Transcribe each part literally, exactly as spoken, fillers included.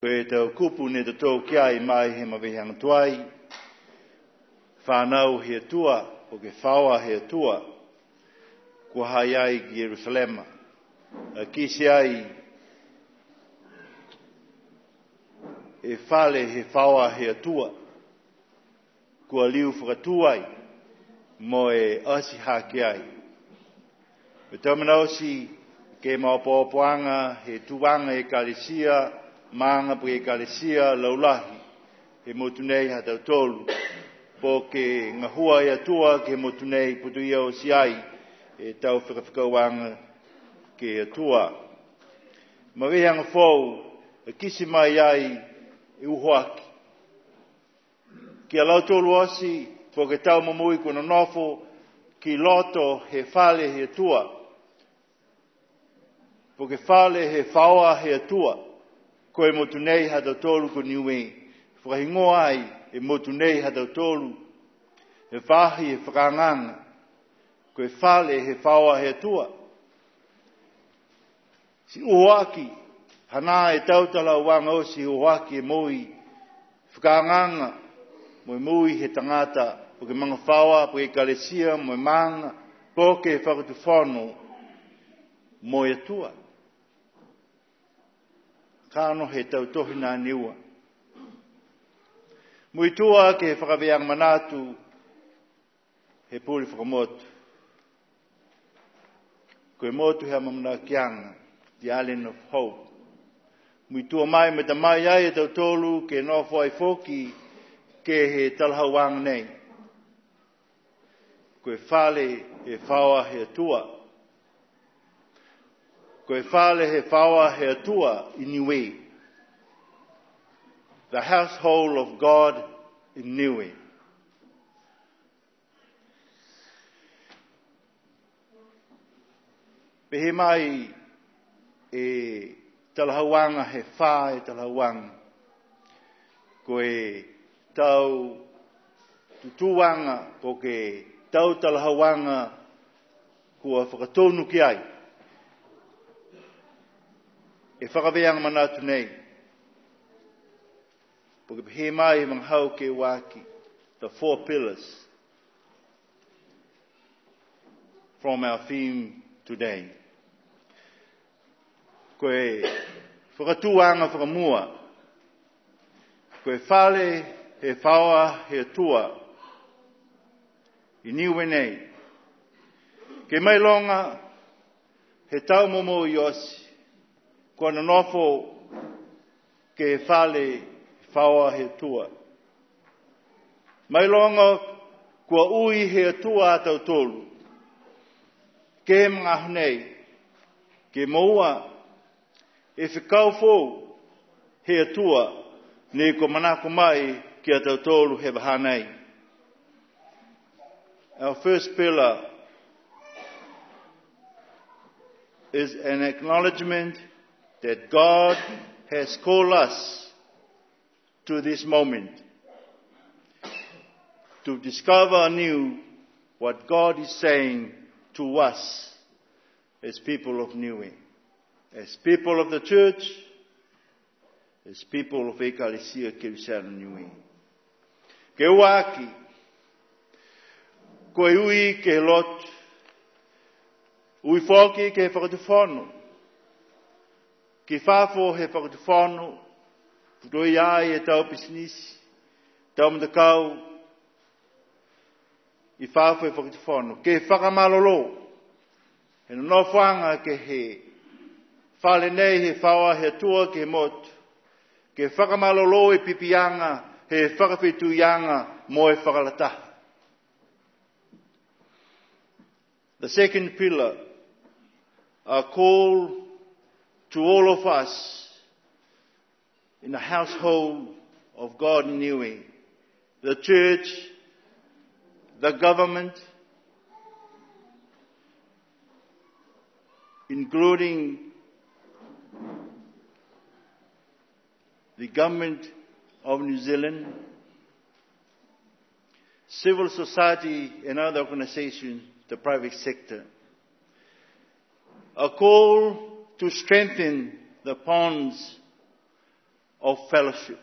Ko e tau kupu ne totou ki ai mai he maveheaga tuai, fanau he Atua, po ke faoa he Atua, kua ha ha i ai ki Ierusalema, a kite ai e fale he faoa he Atua, kua liu fakatū ai, mo e ati hake ai. Mo e tau mena oti ke he maopoopoaga he tuaga ekalesia, maaga po ke ekalesia laulahi he motu nei ha tautolu, po ke gahua e Atua ke he motu nei, putoia oti ai e tau fakafekauaga ke he Atua. Maveheaga foou, e kite mai ai e uhoaki. Ki a lautolu oti, po ke tau momoui kua nonofo ki loto he fale he Atua, po ke fale he faoa he Atua, ko e motu nei ha tautolu ko Niue, fakahigoa ai e motu nei ha tautolu, he faahi he fakaagaga, ko e fale he faoa he Atua. Ti uhoaki, hanā e tau talahauaga oti uhoaki e moui fakaagaga, mo e moui he tagata, po ke magafaoa, po ke ekalesia, mo e maaga, po ke fakatufono, mo e Atua. Kakano he tau tohi nā Niue. Muitua ke he fakavēaga manatu he pule fakamotu. Ko e motu he amaamanakiaga, the island of hope. Muitua mai, mo e ta mai ai e tautolu ke nofo ai foki ke he talahauaga nei. Ko e fale he faoa he Atua. Ko e fale he faoa he Atua i Niue. The household of God in Niue. Pehē mai e talahauaga, he fā e talahauaga. Ko e tau tutūaga, po ke tau talahauaga kua fakatonu ki ai e fakavēaga manatu nei. Po ke pehē mai he vagahau ke ua aki, the four pillars from our theme today. Ko e fakatūaga fakamua, ko e fale he faoa he Atua i Niue nei. Ke mailoga he tau momoui oti, kua nonofo ke he fale faoa he Atua. Mailoga kua ui he Atua a tautolu ke he magaaho nei, ke moua e fekau foou he Atua, ne kua manako mai ki a tautolu he vahā nei. Our first pillar is an acknowledgement that God has called us to this moment to discover anew what God is saying to us as people of Niue, as people of the church, as people of Ekalesia Kerisiano Niue. Ke ua aki, ko e ui ke he lotu, ui foki ke he fakatufono, ki fafo he fakatufono, putoia ai e tau pisinisi, tau matakau, i fafo he fakatufono, ke fakamalolō he nonofoaga ke he fale nei he faoa he Atua ke he motu, ke fakamalolō e pipiaga he fakafetuiaga mo e fakalataha. The second pillar, a call to all of us in the household of God in Niue, the church, the government, including the government of New Zealand, civil society and other organizations, the private sector. A call to strengthen the bonds of fellowship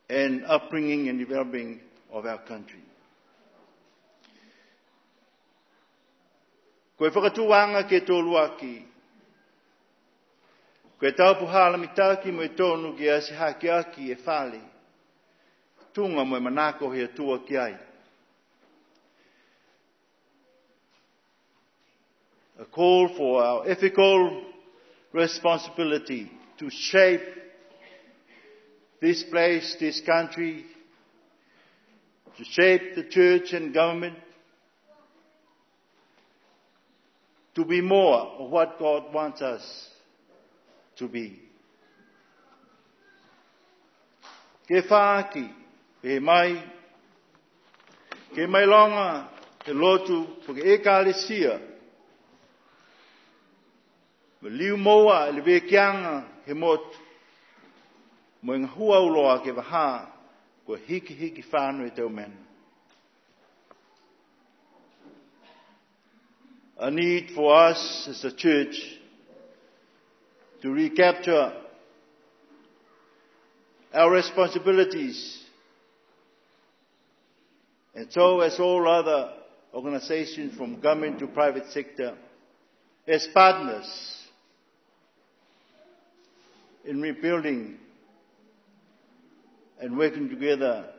and upbringing and developing of our country. Ko e fakatūaga ke toluaki, ko e tau puhala mitaki mo e tonu ke ati hake aki e fale, tuga mo e manako he Atua ki ai. A call for our ethical responsibility to shape this place, this country, to shape the church and government to be more of what God wants us to be. Ke fā aki, pehē mai, ke mailoga e lotu po ke ekalesia, mo e liu moua e levekiaga he motu, mo e gahua auloa ke vahā, kua hikihiki fano e tau mena. A need for us as a church to recapture our responsibilities, and so as all other organizations from government to private sector, as partners in rebuilding and working together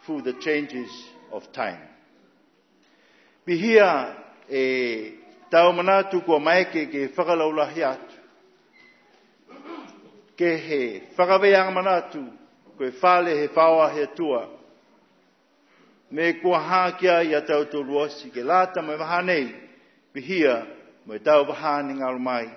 through the changes of time. Pihia e tau manatu kua maeke ke fakalaulahi atu, ke he fakavēaga manatu, ko e fale he faoa he Atua, mo e kua hā ki ai a tautolu oti ke lata mo e vahā nei, pihia mo e tau vahā ne galo mai.